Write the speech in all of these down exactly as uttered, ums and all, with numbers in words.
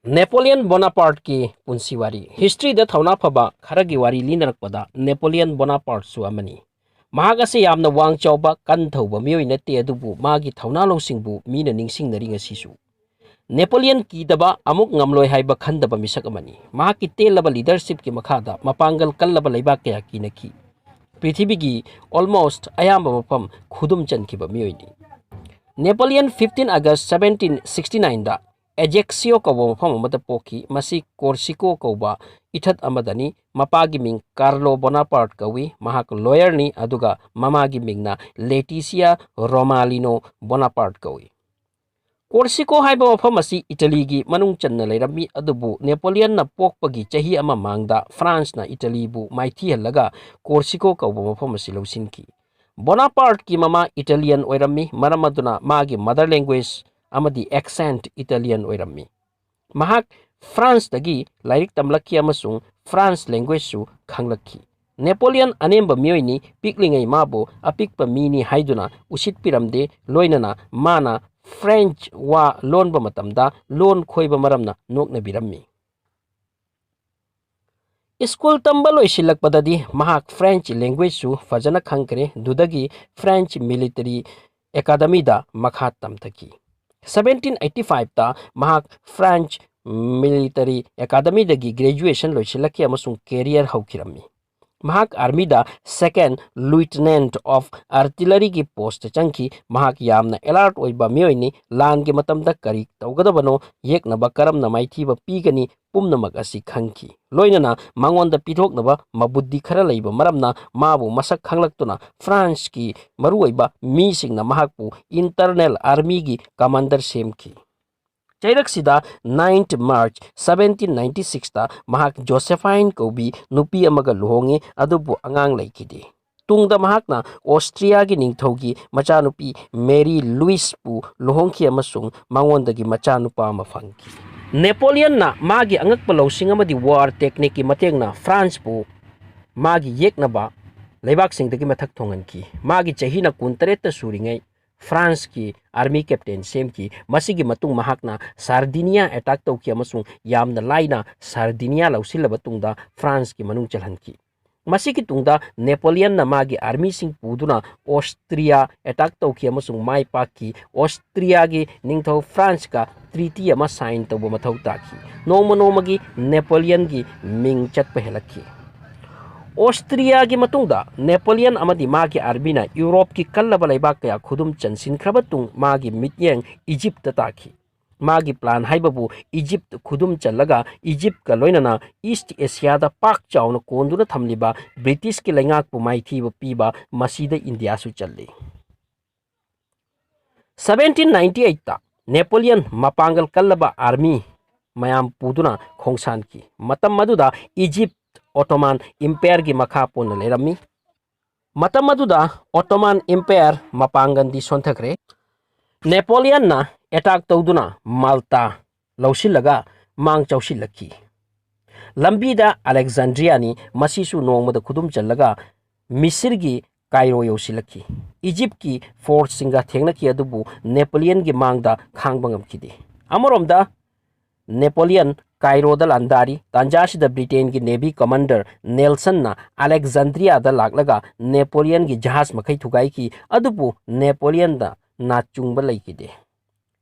Napoleon ꯕꯣꯅꯥꯄꯥꯔꯠꯀꯤ ꯄꯨꯟꯁꯤ ꯋꯥꯔꯤ꯫ ꯍꯤꯁꯇ꯭ꯔꯤꯗ ꯊꯧꯅꯥ ꯐꯕ ꯈꯔꯒꯤ ꯋꯥꯔꯤ ꯂꯤꯅꯔꯛꯄꯗ ꯅꯦꯄꯣꯂꯤꯌꯟ ꯕꯣꯅꯥꯄꯥꯔꯠꯁꯨ ꯑꯃꯅꯤ꯫ ꯃꯍꯥꯛ ꯑꯁꯤ ꯌꯥꯝꯅ ꯋꯥꯡ ꯆꯥꯎꯕ, ꯀꯟ ꯊꯧꯕ ꯃꯤꯑꯣꯏ ꯅꯠꯇꯦ, ꯑꯗꯨꯕꯨ ꯃꯥꯒꯤ ꯊꯧꯅꯥ ꯂꯧꯁꯤꯡꯕꯨ ꯃꯤꯅ ꯅꯤꯡꯁꯤꯡꯅꯔꯤ ꯉꯁꯤꯁꯨ꯫ ꯅꯦꯄꯣꯂꯤꯌꯟ ꯀꯤꯗꯕ, ꯑꯃꯨꯛ ꯉꯝꯂꯣꯏ ꯍꯥꯏꯕ ꯈꯟꯗꯕ ꯃꯤꯁꯛ ꯑꯃꯅꯤ꯫ ꯃꯍꯥꯛꯀꯤ ꯇꯦꯜꯂꯕ ꯂꯤꯗꯔꯁꯤꯞꯀꯤ ꯃꯈꯥꯗ ꯃꯄꯥꯡꯒꯜ ꯀꯜꯂꯕ ꯂꯩꯕꯥꯛ ꯀꯌꯥ ꯀꯤꯅꯈꯤ꯫ ꯄ꯭ꯔꯤꯊꯤꯕꯤꯒꯤ almost ꯑꯌꯥꯝꯕ ꯃꯐꯝ ꯈꯨꯗꯨꯝ ꯆꯟꯈꯤꯕ ꯃꯤꯑꯣꯏꯅꯤ꯫ Napoleon fifteen August seventeen sixty nineꯗ ꯑꯦꯖꯦꯛꯁꯤꯌꯣ ꯀꯧꯕ ꯃꯐꯝ ꯑꯃꯗ ꯄꯣꯛꯈꯤ꯫ ꯃꯁꯤ ꯀꯣꯔꯁꯤꯀꯣ ꯀꯧꯕ ꯏꯊꯠ ꯑꯃꯗꯅꯤ꯫ ꯃꯄꯥꯒꯤ ꯃꯤꯡ ꯀꯥꯔꯂꯣ ꯕꯣꯅꯥꯄꯥꯔꯠ ꯀꯧꯏ꯫ ꯃꯍꯥꯛ ꯂꯣꯌꯔꯅꯤ, ꯑꯗꯨꯒ ꯃꯃꯥꯒꯤ ꯃꯤꯡꯅ ꯂꯦꯇꯤꯁꯤꯌꯥ ꯔꯣꯃꯥꯂꯤꯅꯣ ꯕꯣꯅꯥꯄꯥꯔꯠ ꯀꯧꯏ꯫ ꯀꯣꯔꯁꯤꯀꯣ ꯍꯥꯏꯕ ꯃꯐꯝ ꯑꯁꯤ ꯏꯇꯂꯤꯒꯤ ꯃꯅꯨꯡ ꯆꯟꯅ ꯂꯩꯔꯝꯃꯤ, ꯑꯗꯨꯕꯨ ꯅꯦꯄꯣꯂꯤꯌꯟꯅ ꯄꯣꯛꯄꯒꯤ ꯆꯍꯤ ꯑꯃ ꯃꯥꯡꯗ ꯐ꯭ꯔꯥꯟꯁꯅ ꯏꯇꯂꯤꯕꯨ ꯃꯥꯏꯊꯤꯍꯜꯂꯒ ꯀꯣꯔꯁꯤꯀꯣ ꯀꯧꯕ ꯃꯐꯝ ꯑꯁꯤ ꯂꯧꯁꯤꯟꯈꯤ꯫ ꯕꯣꯅꯥꯄꯥꯔꯠꯀꯤ ꯃꯃꯥ ꯏꯇꯥꯂꯤꯌꯟ ꯑꯣꯏꯔꯝꯃꯤ, ꯃꯔꯝ ꯑꯗꯨꯅ ꯃꯥꯒꯤ mother language ꯑꯃꯗꯤ accent ꯏꯇꯥꯂꯤꯌꯟ ꯑꯣꯏꯔꯝꯃꯤ꯫ ꯃꯍꯥꯛ ꯐ꯭ꯔꯥꯟꯁꯇꯒꯤ ꯂꯥꯏꯔꯤꯛ ꯇꯝꯂꯛꯈꯤ ꯑꯃꯁꯨꯡ ꯐ꯭ꯔꯥꯟꯁ languageꯁꯨ ꯈꯪꯂꯛꯈꯤ꯫ ꯅꯦꯄꯣꯂꯤꯌꯟ ꯑꯅꯦꯝꯕ ꯃꯤꯑꯣꯏꯅꯤ, ꯄꯤꯛꯂꯤꯉꯩ ꯃꯥꯕꯨ ꯑꯄꯤꯛꯄ ꯃꯤꯅꯤ ꯍꯥꯏꯗꯨꯅ ꯎꯁꯤꯠꯄꯤꯔꯝꯗꯦ, ꯂꯣꯏꯅꯅ ꯃꯥꯅ ꯐ꯭ꯔꯦꯟꯆ ꯋꯥ ꯂꯣꯟꯕ ꯃꯇꯝꯗ ꯂꯣꯟ ꯈꯣꯏꯕ ꯃꯔꯝꯅ ꯅꯣꯛꯅꯕꯤꯔꯝꯃꯤ꯫ ꯁ꯭ꯀꯨꯜ ꯇꯝꯕ ꯂꯣꯏꯁꯤꯜꯂꯛꯄꯗꯗꯤ ꯃꯍꯥꯛ ꯐ꯭ꯔꯦꯟꯆ languageꯁꯨ ꯐꯖꯅ ꯈꯪꯈ꯭ꯔꯦ꯫ ꯑꯗꯨꯗꯒꯤ ꯐ꯭ꯔꯦꯟꯆ ꯃꯤꯂꯤꯇꯔꯤ ꯑꯦꯀꯥꯗꯃꯤꯗ ꯃꯈꯥ ꯇꯝꯊꯈꯤ꯫ Seventeen eighty fiveꯇ ꯃꯍꯥꯛ ꯐ꯭ꯔꯦꯟꯆ ꯃꯤꯂꯤꯇꯔꯤ ꯑꯦꯀꯥꯗꯃꯤꯗꯒꯤ graduation ꯂꯣꯏꯁꯤꯜꯂꯛꯈꯤ ꯑꯃꯁꯨꯡ career ꯍꯧꯈꯤꯔꯝꯃꯤ꯫ ꯃꯍꯥꯛ ꯑꯥꯔꯃꯤꯗ second lieutenant of artilleryꯒꯤ post ꯆꯪꯈꯤ꯫ ꯃꯍꯥꯛ ꯌꯥꯝꯅ alert ꯑꯣꯏꯕ ꯃꯤꯑꯣꯏꯅꯤ꯫ ꯂꯥꯟꯒꯤ ꯃꯇꯝꯗ ꯀꯔꯤ ꯇꯧꯒꯗꯕꯅꯣ, ꯌꯦꯛꯅꯕ ꯀꯔꯝꯅ ꯃꯥꯏꯊꯤꯕ ꯄꯤꯒꯅꯤ, ꯄꯨꯝꯅꯃꯛ ꯑꯁꯤ ꯈꯪꯈꯤ꯫ ꯂꯣꯏꯅꯅ ꯃꯉꯣꯟꯗ ꯄꯤꯊꯣꯛꯅꯕ ꯃꯕꯨꯗꯤ ꯈꯔ ꯂꯩꯕ ꯃꯔꯝꯅ ꯃꯥꯕꯨ ꯃꯁꯛ ꯈꯪꯂꯛꯇꯨꯅ ꯐ꯭ꯔꯥꯟꯁꯀꯤ ꯃꯔꯨꯑꯣꯏꯕ ꯃꯤꯁꯤꯡꯅ ꯃꯍꯥꯛꯄꯨ internal armyꯒꯤ commander ꯁꯦꯝꯈꯤ꯫ ꯆꯩꯔꯛꯁꯤꯗ ninth March seventeen ninety sixꯇ ꯃꯍꯥꯛ ꯖꯣꯁꯦꯐꯥꯏꯟ ꯀꯧꯕꯤ ꯅꯨꯄꯤ ꯑꯃꯒ ꯂꯨꯍꯣꯡꯉꯤ, ꯑꯗꯨꯕꯨ ꯑꯉꯥꯡ ꯂꯩꯈꯤꯗꯦ꯫ ꯇꯨꯡꯗ ꯃꯍꯥꯛꯅ ꯑꯣꯁꯇ꯭ꯔꯤꯌꯥꯒꯤ ꯅꯤꯡꯊꯧꯒꯤ ꯃꯆꯥꯅꯨꯄꯤ ꯃꯦꯔꯤ ꯂꯨꯏꯁꯄꯨ ꯂꯨꯍꯣꯡꯈꯤ ꯑꯃꯁꯨꯡ ꯃꯉꯣꯟꯗꯒꯤ ꯃꯆꯥꯅꯨꯄꯥ ꯑꯃ ꯐꯪꯈꯤ꯫ ꯅꯦꯄꯣꯂꯤꯌꯟꯅ ꯃꯥꯒꯤ ꯑꯉꯛꯄ ꯂꯧꯁꯤꯡ ꯑꯃꯗꯤ war techniqueꯀꯤ ꯃꯇꯦꯡꯅ ꯐ꯭ꯔꯥꯟꯁꯄꯨ ꯃꯥꯒꯤ ꯌꯦꯛꯅꯕ ꯂꯩꯕꯥꯛꯁꯤꯡꯗꯒꯤ ꯃꯊꯛ ꯊꯣꯡꯍꯟꯈꯤ꯫ ꯃꯥꯒꯤ ꯆꯍꯤꯅ ꯀꯨꯟꯇꯔꯦꯠꯇ ꯁꯨꯔꯤꯉꯩ ꯐ꯭ꯔꯥꯟꯁꯀꯤ ꯑꯥꯔꯃꯤ ꯀꯦꯞꯇꯦꯟ ꯁꯦꯝꯈꯤ꯫ ꯃꯁꯤꯒꯤ ꯃꯇꯨꯡ ꯃꯍꯥꯛꯅ ꯁꯥꯔꯗꯤꯅꯤꯌꯥ ꯑꯦꯇꯥꯛ ꯇꯧꯈꯤ ꯑꯃꯁꯨꯡ ꯌꯥꯝꯅ ꯂꯥꯏꯅ ꯁꯥꯔꯗꯤꯅꯤꯌꯥ ꯂꯧꯁꯤꯜꯂꯕ ꯇꯨꯡꯗ ꯐ꯭ꯔꯥꯟꯁꯀꯤ ꯃꯅꯨꯡ ꯆꯜꯍꯟꯈꯤ꯫ ꯃꯁꯤꯒꯤ ꯇꯨꯡꯗ ꯅꯦꯄꯣꯂꯤꯌꯟꯅ ꯃꯥꯒꯤ ꯑꯥꯔꯃꯤꯁꯤꯡ ꯄꯨꯗꯨꯅ ꯑꯣꯁꯇ꯭ꯔꯤꯌꯥ ꯑꯦꯇꯥꯛ ꯇꯧꯈꯤ ꯑꯃꯁꯨꯡ ꯃꯥꯏ ꯄꯥꯛꯈꯤ꯫ ꯑꯣꯁꯇ꯭ꯔꯤꯌꯥꯒꯤ ꯅꯤꯡꯊꯧ ꯐ꯭ꯔꯥꯟꯁꯀ ꯇ꯭ꯔꯤꯇꯤ ꯑꯃ ꯁꯥꯏꯟ ꯇꯧꯕ ꯃꯊꯧ ꯇꯥꯈꯤ꯫ ꯅꯣꯡꯃ ꯅꯣꯡꯃꯒꯤ ꯅꯦꯄꯣꯂꯤꯌꯟꯒꯤ ꯃꯤꯡ ꯆꯠꯄ ꯍꯦꯜꯂꯛꯈꯤ꯫ ꯑꯣꯁꯇ꯭ꯔꯤꯌꯥꯒꯤ ꯃꯇꯨꯡꯗ ꯅꯦꯄꯣꯂꯤꯌꯟ ꯑꯃꯗꯤ ꯃꯥꯒꯤ ꯑꯥꯔꯃꯤꯅ ꯌꯨꯔꯣꯞꯀꯤ ꯀꯜꯂꯕ ꯂꯩꯕꯥꯛ ꯀꯌꯥ ꯈꯨꯗꯨꯝ ꯆꯟꯁꯤꯟꯈ꯭ꯔꯕ ꯇꯨꯡ ꯃꯥꯒꯤ ꯃꯤꯠꯌꯦꯡ ꯏꯖꯤꯞꯇ ꯇꯥꯈꯤ꯫ ꯃꯥꯒꯤ ꯄ꯭ꯂꯥꯟ ꯍꯥꯏꯕꯕꯨ ꯏꯖꯤꯞ ꯈꯨꯗꯨꯝ ꯆꯜꯂꯒ ꯏꯖꯤꯞꯀ ꯂꯣꯏꯅꯅ ꯏꯁ꯭ꯠ ꯑꯦꯁꯤꯌꯥꯗ ꯄꯥꯛ ꯆꯥꯎꯅ ꯀꯣꯟꯗꯨꯅ ꯊꯝꯂꯤꯕ ꯕ꯭ꯔꯤꯇꯤꯁꯀꯤ ꯂꯩꯉꯥꯛꯄꯨ ꯃꯥꯏꯊꯤꯕ ꯄꯤꯕ, ꯃꯁꯤꯗ ꯏꯟꯗꯤꯌꯥꯁꯨ ꯆꯜꯂꯤ꯫ ꯁꯕꯦꯟꯇꯤꯟ ꯅꯥꯏꯟꯇꯤ ꯑꯩꯠꯇ ꯅꯦꯄꯣꯂꯤꯌꯟ ꯃꯄꯥꯡꯒꯜ ꯀꯜꯂꯕ ꯑꯥꯔꯃꯤ ꯃꯌꯥꯝ ꯄꯨꯗꯨꯅ ꯈꯣꯡꯁꯥꯟꯈꯤ꯫ ꯃꯇꯝ ꯑꯗꯨꯗ ꯏꯖꯤꯞ ꯑꯣꯇꯣꯃꯥꯟ ꯏꯝꯄꯥꯌꯔꯒꯤ ꯃꯈꯥ ꯄꯣꯟꯅ ꯂꯩꯔꯝꯃꯤ꯫ ꯃꯇꯝ ꯑꯗꯨꯗ ꯑꯣꯇꯣꯃꯥꯟ ꯏꯝꯄꯥꯌꯔ ꯃꯄꯥꯡꯒꯜꯗꯤ ꯁꯣꯟꯊꯈ꯭ꯔꯦ꯫ ꯅꯦꯄꯣꯂꯤꯌꯟꯅ ꯑꯦꯇꯥꯛ ꯇꯧꯗꯨꯅ ꯃꯥꯜꯇꯥ ꯂꯧꯁꯤꯜꯂꯒ ꯃꯥꯡ ꯆꯥꯎꯁꯤꯜꯂꯛꯈꯤ꯫ ꯂꯝꯕꯤꯗ ꯑꯂꯦꯛꯖꯥꯟꯗ꯭ꯔꯤꯌꯥꯅꯤ, ꯃꯁꯤꯁꯨ ꯅꯣꯡꯃꯗ ꯈꯨꯗꯨꯝ ꯆꯜꯂꯒ ꯃꯤꯁꯤꯔꯒꯤ ꯀꯥꯏꯔꯣ ꯌꯧꯁꯤꯜꯂꯛꯈꯤ꯫ ꯏꯖꯤꯞꯀꯤ ꯐꯣꯔꯁꯁꯤꯡꯒ ꯊꯦꯡꯅꯈꯤ, ꯑꯗꯨꯕꯨ ꯅꯦꯄꯣꯂꯤꯌꯟꯒꯤ ꯃꯥꯡꯗ ꯈꯥꯡꯕ ꯉꯝꯈꯤꯗꯦ꯫ ꯑꯃꯔꯣꯝꯗ ꯅꯦꯄꯣꯂꯤꯌꯟ ꯀꯥꯏꯔꯣꯗ ꯂꯥꯟꯗꯥꯔꯤ꯫ ꯇꯥꯟꯖꯥꯁꯤꯗ ꯕ꯭ꯔꯤꯇꯦꯟꯒꯤ ꯅꯦꯚꯤ ꯀꯃꯥꯟꯗꯔ ꯅꯦꯜꯁꯟꯅ ꯑꯂꯦꯛꯖꯥꯟꯗ꯭ꯔꯤꯌꯥꯗ ꯂꯥꯛꯂꯒ ꯅꯦꯄꯣꯂꯤꯌꯟꯒꯤ ꯖꯍꯥꯖ ꯃꯈꯩ ꯊꯨꯒꯥꯏꯈꯤ, ꯑꯗꯨꯕꯨ ꯅꯦꯄꯣꯂꯤꯌꯟꯗ ꯅꯥꯆꯨꯡꯕ ꯂꯩꯈꯤꯗꯦ꯫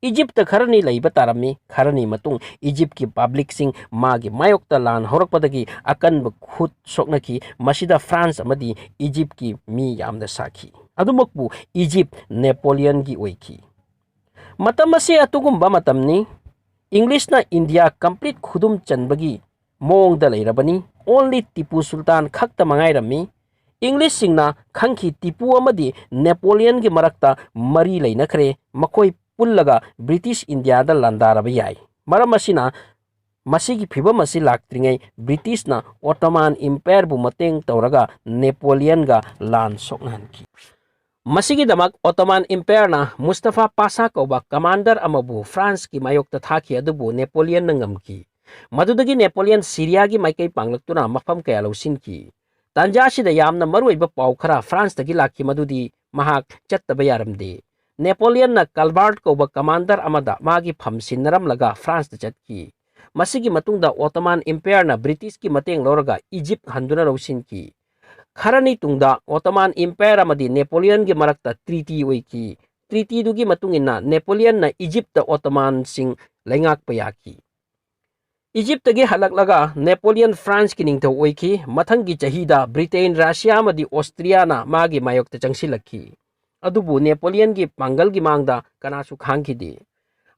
ꯏꯖꯤꯞꯇ ꯈꯔꯅꯤ ꯂꯩꯕ ꯇꯥꯔꯝꯃꯤ꯫ ꯈꯔꯅꯤ ꯃꯇꯨꯡ ꯏꯖꯤꯞꯀꯤ ꯄꯕ꯭ꯂꯤꯛꯁꯤꯡ ꯃꯥꯒꯤ ꯃꯥꯌꯣꯛꯇ ꯂꯥꯟ ꯍꯧꯔꯛꯄꯗꯒꯤ ꯑꯀꯟꯕ ꯈꯨꯠ ꯁꯣꯛꯅꯈꯤ꯫ ꯃꯁꯤꯗ ꯐ꯭ꯔꯥꯟꯁ ꯑꯃꯗꯤ ꯏꯖꯤꯞꯀꯤ ꯃꯤ ꯌꯥꯝꯅ ꯁꯥꯈꯤ꯫ ꯑꯗꯨꯃꯛꯄꯨ ꯏꯖꯤꯞ ꯅꯦꯄꯣꯂꯤꯌꯟꯒꯤ ꯑꯣꯏꯈꯤ꯫ ꯃꯇꯝ ꯑꯁꯤ ꯑꯗꯨꯒꯨꯝꯕ ꯃꯇꯝꯅꯤ꯫ ꯏꯪꯂꯤꯁꯅ ꯏꯟꯗꯤꯌꯥ ꯀꯝꯄ꯭ꯂꯤꯠ ꯈꯨꯗꯨꯝ ꯆꯟꯕꯒꯤ ꯃꯑꯣꯡꯗ ꯂꯩꯔꯕꯅꯤ꯫ ꯑꯣꯟꯂꯤ ꯇꯤꯄꯨ ꯁꯨꯜꯇꯥꯟ ꯈꯛꯇ ꯃꯉꯥꯏꯔꯝꯃꯤ꯫ ꯏꯪꯂꯤꯁꯁꯤꯡꯅ ꯈꯪꯈꯤ, ꯇꯤꯄꯨ ꯑꯃꯗꯤ ꯅꯦꯄꯣꯂꯤꯌꯟꯒꯤ ꯃꯔꯛꯇ ꯃꯔꯤ ꯂꯩꯅꯈ꯭ꯔꯦ꯫ ꯃꯈꯣꯏ ꯄꯨꯜꯂꯒ ꯕ꯭ꯔꯤꯇꯤꯁ ꯏꯟꯗꯤꯌꯥꯗ ꯂꯥꯟꯗꯥꯔꯕ ꯌꯥꯏ꯫ ꯃꯔꯝ ꯑꯁꯤꯅ ꯃꯁꯤꯒꯤ ꯐꯤꯚꯝ ꯑꯁꯤ ꯂꯥꯛꯇ꯭ꯔꯤꯉꯩ ꯕ꯭ꯔꯤꯇꯤꯁꯅ ꯑꯣꯇꯣꯃꯥꯟ ꯏꯝꯄꯥꯌꯔꯕꯨ ꯃꯇꯦꯡ ꯇꯧꯔꯒ ꯅꯦꯄꯣꯂꯤꯌꯟꯒ ꯂꯥꯟ ꯁꯣꯛꯅꯍꯟꯈꯤ꯫ ꯃꯁꯤꯒꯤꯗꯃꯛ ꯑꯣꯇꯣꯃꯥꯟ ꯏꯝꯄꯥꯌꯔꯅ ꯃꯨꯁꯇꯐꯥ ꯄꯥꯁꯥ ꯀꯧꯕ ꯀꯃꯥꯟꯗꯔ ꯑꯃꯕꯨ ꯐ꯭ꯔꯥꯟꯁꯀꯤ ꯃꯥꯌꯣꯛꯇ ꯊꯥꯈꯤ, ꯑꯗꯨꯕꯨ ꯅꯦꯄꯣꯂꯤꯌꯟꯅ ꯉꯝꯈꯤ꯫ ꯃꯗꯨꯗꯒꯤ ꯅꯦꯄꯣꯂꯤꯌꯟ ꯁꯤꯔꯤꯌꯥꯒꯤ ꯃꯥꯏꯀꯩ ꯄꯥꯡꯂꯛꯇꯨꯅ ꯃꯐꯝ ꯀꯌꯥ ꯂꯧꯁꯤꯟꯈꯤ꯫ ꯇꯥꯟꯖꯥ ꯑꯁꯤꯗ ꯌꯥꯝꯅ ꯃꯔꯨꯑꯣꯏꯕ ꯄꯥꯎ ꯈꯔ ꯐ꯭ꯔꯥꯟꯁꯇꯒꯤ ꯂꯥꯛꯈꯤ, ꯃꯗꯨꯗꯤ ꯃꯍꯥꯛ ꯆꯠꯇꯕ ꯌꯥꯔꯝꯗꯦ꯫ ꯅꯦꯄꯣꯂꯤꯌꯟꯅ ꯀꯜꯕꯥꯔꯠ ꯀꯧꯕ ꯀꯃꯥꯟꯗꯔ ꯑꯃꯗ ꯃꯥꯒꯤ ꯐꯝ ꯁꯤꯟꯅꯔꯝꯂꯒ ꯐ꯭ꯔꯥꯟꯁꯇ ꯆꯠꯈꯤ꯫ ꯃꯁꯤꯒꯤ ꯃꯇꯨꯡꯗ ꯑꯣꯇꯣꯃꯥꯟ ꯏꯝꯄꯥꯌꯔꯅ ꯕ꯭ꯔꯤꯇꯤꯁꯀꯤ ꯃꯇꯦꯡ ꯂꯧꯔꯒ ꯏꯖꯤꯞ ꯍꯟꯗꯨꯅ ꯂꯧꯁꯤꯟꯈꯤ꯫ ꯈꯔꯅꯤ ꯇꯨꯡꯗ ꯑꯣꯇꯣꯃꯥꯟ ꯏꯝꯄꯥꯌꯔ ꯑꯃꯗꯤ ꯅꯦꯄꯣꯂꯤꯌꯟꯒꯤ ꯃꯔꯛꯇ ꯇ꯭ꯔꯤꯇꯤ ꯑꯣꯏꯈꯤ꯫ ꯇ꯭ꯔꯤꯇꯤꯗꯨꯒꯤ ꯃꯇꯨꯡ ꯏꯟꯅ ꯅꯦꯄꯣꯂꯤꯌꯟꯅ ꯏꯖꯤꯞꯇ ꯑꯣꯇꯣꯃꯥꯟꯁꯤꯡ ꯂꯩꯉꯥꯛꯄ ꯌꯥꯈꯤ꯫ ꯏꯖꯤꯞꯇꯒꯤ ꯍꯜꯂꯛꯂꯒ ꯅꯦꯄꯣꯂꯤꯌꯟ ꯐ꯭ꯔꯥꯟꯁꯀꯤ ꯅꯤꯡꯊꯧ ꯑꯣꯏꯈꯤ꯫ ꯃꯊꯪꯒꯤ ꯆꯍꯤꯗ ꯕ꯭ꯔꯤꯇꯦꯟ, ꯔꯁꯤꯌꯥ ꯑꯃꯗꯤ ꯑꯣꯁꯇ꯭ꯔꯤꯌꯥꯅ ꯃꯥꯒꯤ ꯃꯥꯌꯣꯛꯇ ꯆꯪꯁꯤꯜꯂꯛꯈꯤ꯫ ꯑꯗꯨꯕꯨ ꯅꯦꯄꯣꯂꯤꯌꯟꯒꯤ ꯄꯥꯡꯒꯜꯒꯤ ꯃꯥꯡꯗ ꯀꯅꯥꯁꯨ ꯈꯥꯡꯈꯤꯗꯦ꯫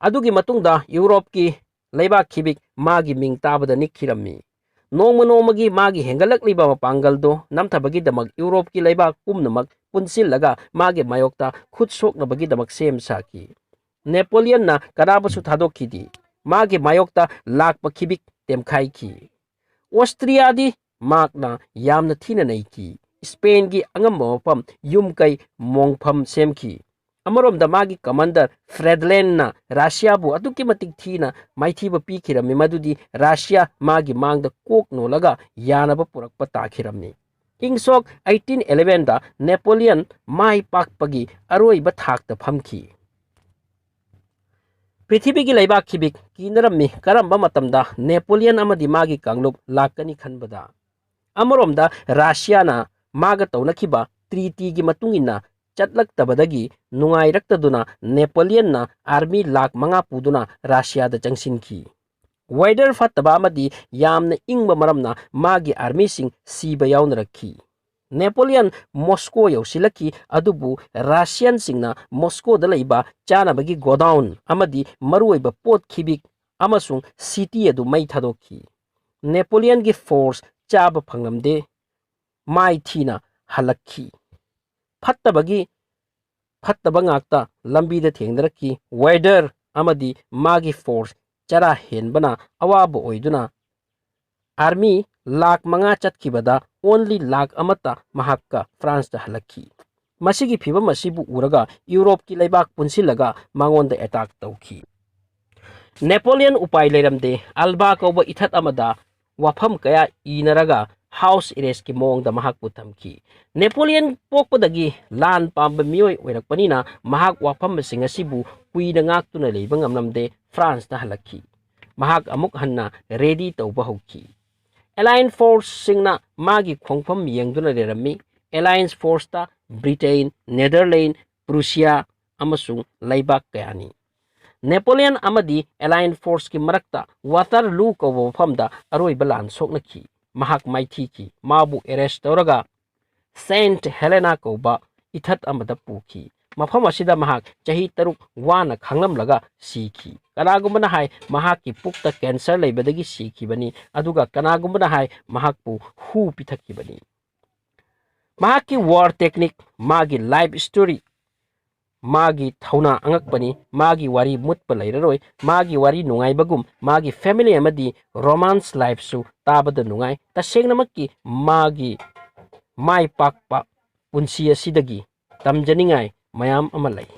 ꯑꯗꯨꯒꯤ ꯃꯇꯨꯡꯗ ꯌꯨꯔꯣꯞꯀꯤ ꯂꯩꯕꯥꯛ ꯈꯤꯕꯤꯛ ꯃꯥꯒꯤ ꯃꯤꯡ ꯇꯥꯕꯗ ꯅꯤꯛꯈꯤꯔꯝꯃꯤ꯫ ꯅꯣꯡꯃ ꯅꯣꯡꯃꯒꯤ ꯃꯥꯒꯤ ꯍꯦꯟꯒꯠꯂꯛꯂꯤꯕ ꯃꯄꯥꯡꯒꯜꯗꯨ ꯅꯝꯊꯕꯒꯤꯗꯃꯛ ꯌꯨꯔꯣꯞꯀꯤ ꯂꯩꯕꯥꯛ ꯄꯨꯝꯅꯃꯛ ꯄꯨꯟꯁꯤꯜꯂꯒ ꯃꯥꯒꯤ ꯃꯥꯌꯣꯛꯇ ꯈꯨꯠ ꯁꯣꯛꯅꯕꯒꯤꯗꯃꯛ ꯁꯦꯝ ꯁꯥꯈꯤ꯫ ꯅꯦꯄꯣꯂꯤꯌꯟꯅ ꯀꯅꯥꯕꯨꯁꯨ ꯊꯥꯗꯣꯛꯈꯤꯗꯦ꯫ ꯃꯥꯒꯤ ꯃꯥꯌꯣꯛꯇ ꯂꯥꯛꯄ ꯈꯤꯕꯤꯛ ꯇꯦꯝꯈꯥꯏꯈꯤ꯫ ꯑꯣꯁꯇ꯭ꯔꯤꯌꯥꯗꯤ ꯃꯥꯛꯅ ꯌꯥꯝꯅ ꯊꯤꯅ ꯅꯩꯈꯤ꯫ ꯁ꯭ꯄꯦꯟꯒꯤ ꯑꯉꯝꯕ ꯃꯐꯝ, ꯌꯨꯝ ꯀꯩ, ꯃꯣꯡꯐꯝ ꯁꯦꯝꯈꯤ꯫ ꯑꯃꯔꯣꯝꯗ ꯃꯥꯒꯤ ꯀꯃꯥꯟꯗꯔ ꯐ꯭ꯔꯦꯗꯂꯦꯟꯅ ꯔꯁꯤꯌꯥꯕꯨ ꯑꯗꯨꯛꯀꯤ ꯃꯇꯤꯛ ꯊꯤꯅ ꯃꯥꯏꯊꯤꯕ ꯄꯤꯈꯤꯔꯝꯃꯤ, ꯃꯗꯨꯗꯤ ꯔꯁꯤꯌꯥ ꯃꯥꯒꯤ ꯃꯥꯡꯗ ꯀꯣꯛ ꯅꯣꯜꯂꯒ ꯌꯥꯅꯕ ꯄꯨꯔꯛꯄ ꯇꯥꯈꯤꯔꯝꯃꯤ꯫ ꯏꯪ ꯁꯣꯛ ꯑꯩꯠꯇꯤꯟ ꯑꯦꯂꯦꯚꯦꯟꯗ ꯅꯦꯄꯣꯂꯤꯌꯟ ꯃꯥꯏ ꯄꯥꯛꯄꯒꯤ ꯑꯔꯣꯏꯕ ꯊꯥꯛꯇ ꯐꯝꯈꯤ꯫ ꯄ꯭ꯔꯤꯊꯤꯕꯤꯒꯤ ꯂꯩꯕꯥꯛ ꯈꯤꯕꯤꯛ ꯀꯤꯅꯔꯝꯃꯤ꯫ ꯀꯔꯝꯕ ꯃꯇꯝꯗ ꯅꯦꯄꯣꯂꯤꯌꯟ ꯑꯃꯗꯤ ꯃꯥꯒꯤ ꯀꯥꯡꯂꯨꯞ ꯂꯥꯛꯀꯅꯤ ꯈꯟꯕꯗ? ꯑꯃꯔꯣꯝꯗ ꯔꯁꯤꯌꯥꯅ ꯃꯥꯒ ꯇꯧꯅꯈꯤꯕ ꯇ꯭ꯔꯤꯇꯤꯒꯤ ꯃꯇꯨꯡ ꯏꯟꯅ ꯆꯠꯂꯛꯇꯕꯗꯒꯤ ꯅꯨꯡꯉꯥꯏꯔꯛꯇꯗꯨꯅ ꯅꯦꯄꯣꯂꯤꯌꯟꯅ ꯑꯥꯔꯃꯤ ꯂꯥꯈ ꯃꯉꯥ ꯄꯨꯗꯨꯅ ꯔꯁꯤꯌꯥꯗ ꯆꯪꯁꯤꯟꯈꯤ꯫ ꯋꯦꯗꯔ ꯐꯠꯇꯕ ꯑꯃꯗꯤ ꯌꯥꯝꯅ ꯏꯪꯕ ꯃꯔꯝꯅ ꯃꯥꯒꯤ ꯑꯥꯔꯃꯤꯁꯤꯡ ꯁꯤꯕ ꯌꯥꯎꯅꯔꯛꯈꯤ꯫ ꯅꯦꯄꯣꯂꯤꯌꯟ ꯃꯣꯁꯀꯣ ꯌꯧꯁꯤꯜꯂꯛꯈꯤ, ꯑꯗꯨꯕꯨ ꯔꯁꯤꯌꯟꯁꯤꯡꯅ ꯃꯣꯁꯀꯣꯗ ꯂꯩꯕ ꯆꯥꯅꯕꯒꯤ ꯒꯣꯗꯥꯎꯟ ꯑꯃꯗꯤ ꯃꯔꯨꯑꯣꯏꯕ ꯄꯣꯠ ꯈꯤꯕꯤꯛ ꯑꯃꯁꯨꯡ ꯁꯤꯇꯤ ꯑꯗꯨ ꯃꯩ ꯊꯥꯗꯣꯛꯈꯤ꯫ ꯅꯦꯄꯣꯂꯤꯌꯟꯒꯤ ꯐꯣꯔꯁ ꯆꯥꯕ ꯐꯪꯂꯝꯗꯦ, ꯃꯥꯏ ꯊꯤꯅ ꯍꯜꯂꯛꯈꯤ꯫ ꯐꯠꯇꯕꯒꯤ ꯐꯠꯇꯕ ꯉꯥꯛꯇ ꯂꯝꯕꯤꯗ ꯊꯦꯡꯅꯔꯛꯈꯤ꯫ ꯋꯦꯗꯔ ꯑꯃꯗꯤ ꯃꯥꯒꯤ ꯐꯣꯔꯁ ꯆꯔꯥ ꯍꯦꯟꯕꯅ ꯑꯋꯥꯕ ꯑꯣꯏꯗꯨꯅ ꯑꯥꯔꯃꯤ ꯂꯥꯈ ꯃꯉꯥ ꯆꯠꯈꯤꯕꯗ ꯑꯣꯟꯂꯤ ꯂꯥꯈ ꯑꯃꯠꯇ ꯃꯍꯥꯛꯀ ꯐ꯭ꯔꯥꯟꯁꯇ ꯍꯜꯂꯛꯈꯤ꯫ ꯃꯁꯤꯒꯤ ꯐꯤꯚꯝ ꯑꯁꯤꯕꯨ ꯎꯔꯒ ꯌꯨꯔꯣꯞꯀꯤ ꯂꯩꯕꯥꯛ ꯄꯨꯟꯁꯤꯜꯂꯒ ꯃꯉꯣꯟꯗ ꯑꯦꯇꯥꯛ ꯇꯧꯈꯤ꯫ ꯅꯦꯄꯣꯂꯤꯌꯟ ꯎꯄꯥꯏ ꯂꯩꯔꯝꯗꯦ꯫ ꯑꯜꯕꯥ ꯀꯧꯕ ꯏꯊꯠ ꯑꯃꯗ ꯋꯥꯐꯝ ꯀꯌꯥ ꯏꯅꯔꯒ house arrestꯀꯤ ꯃꯑꯣꯡꯗ ꯃꯍꯥꯛꯄꯨ ꯊꯝꯈꯤ꯫ ꯅꯦꯄꯣꯂꯤꯌꯟ ꯄꯣꯛꯄꯗꯒꯤ ꯂꯥꯟ ꯄꯥꯝꯕ ꯃꯤꯑꯣꯏ ꯑꯣꯏꯔꯛꯄꯅꯤꯅ ꯃꯍꯥꯛ ꯋꯥꯐꯝꯁꯤꯡ ꯑꯁꯤꯕꯨ ꯀꯨꯏꯅ ꯉꯥꯛꯇꯨꯅ ꯂꯩꯕ ꯉꯝꯂꯝꯗꯦ, ꯐ꯭ꯔꯥꯟꯁꯇ ꯍꯜꯂꯛꯈꯤ꯫ ꯃꯍꯥꯛ ꯑꯃꯨꯛ ꯍꯟꯅ ꯔꯦꯗꯤ ꯇꯧꯕ ꯍꯧꯈꯤ꯫ ꯑꯦꯂꯥꯏꯟ ꯐꯣꯔꯁꯁꯤꯡꯅ ꯃꯥꯒꯤ ꯈꯣꯡꯐꯝ ꯌꯦꯡꯗꯨꯅ ꯂꯩꯔꯝꯃꯤ꯫ ꯑꯦꯂꯥꯏꯟꯁ ꯐꯣꯔꯁꯇ ꯕ꯭ꯔꯤꯇꯦꯟ, ꯅꯦꯗꯔꯂꯦꯟ, ꯄ꯭ꯔꯨꯁꯤꯌꯥ ꯑꯃꯁꯨꯡ ꯂꯩꯕꯥꯛ ꯀꯌꯥꯅꯤ꯫ ꯅꯦꯄꯣꯂꯤꯌꯟ ꯑꯃꯗꯤ ꯑꯦꯂꯥꯏꯟ ꯐꯣꯔꯁꯀꯤ ꯃꯔꯛꯇ ꯋꯥꯇꯔꯂꯨ ꯀꯧꯕ ꯃꯐꯝꯗ ꯑꯔꯣꯏꯕ ꯂꯥꯟ ꯁꯣꯛꯅꯈꯤ꯫ ꯃꯍꯥꯛ ꯃꯥꯏꯊꯤꯈꯤ꯫ ꯃꯥꯕꯨ ꯑꯦꯔꯦꯁ ꯇꯧꯔꯒ ꯁꯦꯟꯠ ꯍꯦꯂꯦꯅꯥ ꯀꯧꯕ ꯏꯊꯠ ꯑꯃꯗ ꯄꯨꯈꯤ꯫ ꯃꯐꯝ ꯑꯁꯤꯗ ꯃꯍꯥꯛ ꯆꯍꯤ ꯇꯔꯨꯛ ꯋꯥꯅ ꯈꯥꯡꯂꯝꯂꯒ ꯁꯤꯈꯤ꯫ ꯀꯅꯥꯒꯨꯝꯕꯅ ꯍꯥꯏ ꯃꯍꯥꯛꯀꯤ ꯄꯨꯛꯇ ꯀꯦꯟꯁꯔ ꯂꯩꯕꯗꯒꯤ ꯁꯤꯈꯤꯕꯅꯤ, ꯑꯗꯨꯒ ꯀꯅꯥꯒꯨꯝꯕꯅ ꯍꯥꯏ ꯃꯍꯥꯛꯄꯨ ꯍꯨ ꯄꯤꯊꯛꯈꯤꯕꯅꯤ꯫ ꯃꯍꯥꯛꯀꯤ ꯋꯥꯔ ꯇꯦꯛꯅꯤꯛ, ꯃꯥꯒꯤ ꯂꯥꯏꯐ ꯁ꯭ꯇꯣꯔꯤ, ꯃꯥꯒꯤ ꯊꯧꯅꯥ ꯑꯉꯛꯄꯅꯤ꯫ ꯃꯥꯒꯤ ꯋꯥꯔꯤ ꯃꯨꯠꯄ ꯂꯩꯔꯔꯣꯏ꯫ ꯃꯥꯒꯤ ꯋꯥꯔꯤ ꯅꯨꯡꯉꯥꯏꯕꯒꯨꯝ ꯃꯥꯒꯤ ꯐꯦꯃꯤꯂꯤ ꯑꯃꯗꯤ ꯔꯣꯃꯥꯟꯁ ꯂꯥꯏꯐꯁꯨ ꯇꯥꯕꯗ ꯅꯨꯡꯉꯥꯏ꯫ ꯇꯁꯦꯡꯅꯃꯛꯀꯤ ꯃꯥꯒꯤ ꯃꯥꯏ ꯄꯥꯛꯄ ꯄꯨꯟꯁꯤ ꯑꯁꯤꯗꯒꯤ ꯇꯝꯖꯅꯤꯡꯉꯥꯏ ꯃꯌꯥꯝ ꯑꯃ ꯂꯩ꯫